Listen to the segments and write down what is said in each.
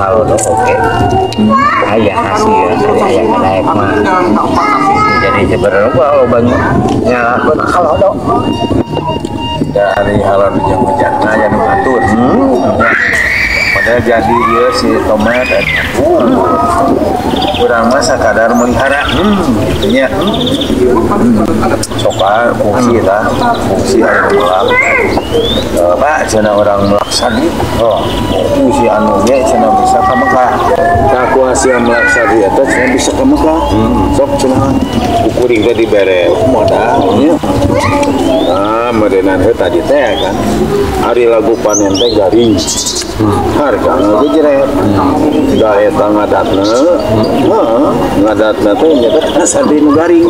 halodo oke. Aya hasil aya kadaek mah. Jadi sebenarnya loba nyalahkeun halodo. Dari halodo jeung hujanna aya nu ngatur. Padahal jadi ieu si tomat urang mah sakadar melihara gitu nya. Soka fungsi lah, fungsi anu melak. Pak cenah urang melak sadi. Oh, fungsi anu ge cenah bisa ka Mekah. Tah ku hasil melak sadi eta cenah bisa ka Mekah. Sok cenah kuring teh dibere modal nya. Nah, meureunan heuh tadi teh kan. Ari lagu panen teh garing. Harga ngejeret. Da eta ngadatna. Heeh, ngadatna teh nyata santri nu garing.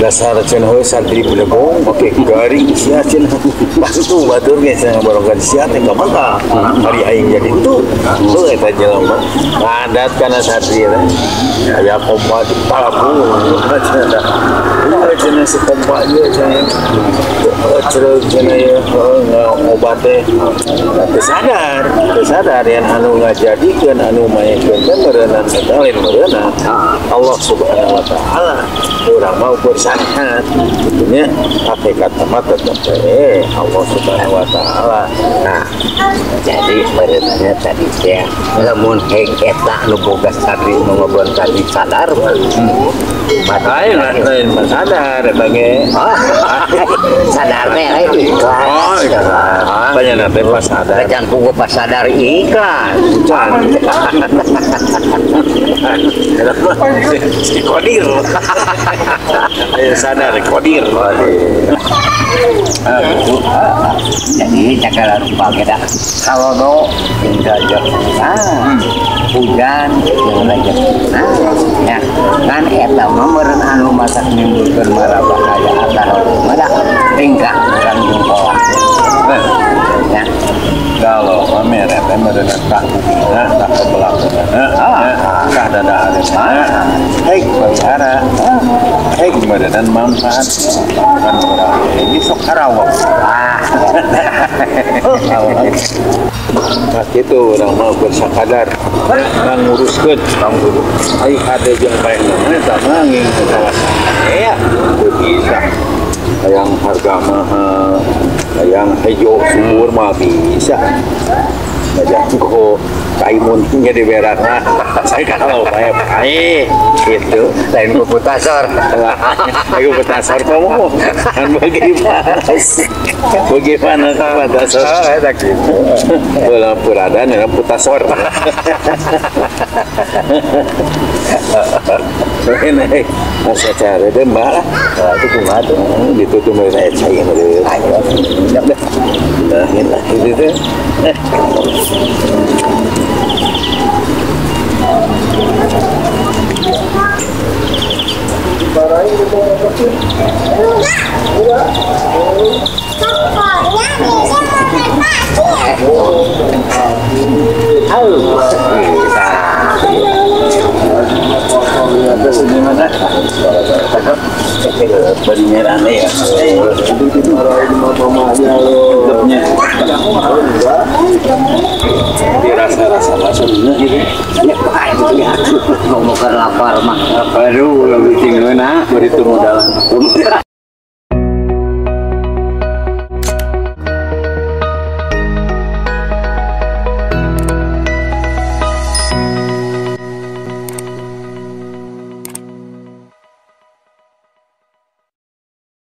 Dasar cenah heuh santri belegong make garing sia cenah. Pas tuh batur ge cenah borongkan sia teh ka Mekah. Ari aing jadi henteu. Heuh eta jelema ngadat kana santri teh. Aya kompa di palabung cenah. Heuh cenah si kompa ieu cenah. Heuh cenah ieu ngobat teh. Teu sadar yang anu ngajadikeun anu maenkeun teh meureunnan eta lain meureunnan Allah Subhanahu wa taala. Urang mah ukur sanad kitu nya hakikat mah tetep Allah Subhanahu wa taala. Nah, jadi meureunna tadi teh lamun heg eta anu boga santri nu ngobrol tadi sadar mah. Lain lain mah sadar eta ge. Sadar teh lain ikhlas. Oh, ikhlas. Banyak teh pas sadar. Can pugu pas sadar ikhlas. Can. Si Kodir. Sadar Kodir. Jadi cakala rupa kita halodo jeung rajekna hujan jeung rajekna ya kan eta mah meureun anu matak nimbulkeun mara bahaya atawa mah tingkah urang jungkola. Ya. Kalau mere teh meureun tah bukina tah pelakuanna tah dadahareunna heg pelihara heg meureun manfaat kan urang ini sok karawang. Nah kitu urang mah bersakadar nguruskeun ai hade jeung paehna eta mah nging kawasan ya teu bisa yang harga mahal yang hijau subur mah bisa ngajak kaimun jadi berat nah saya kalau pae gitu lain ku putasor aku putasor kamu kan bagaimana bagaimana putasor eta gitu bola puradan ya putasor ini masa cari deh mbak itu kumaha tuh gitu tuh mulai saya cari ayo nah ini lah itu tuh ya. Dirasa-rasa maksudnya gitu. Ngomong lapar mah. Aduh, lebih tinggi nah. Beritu modal.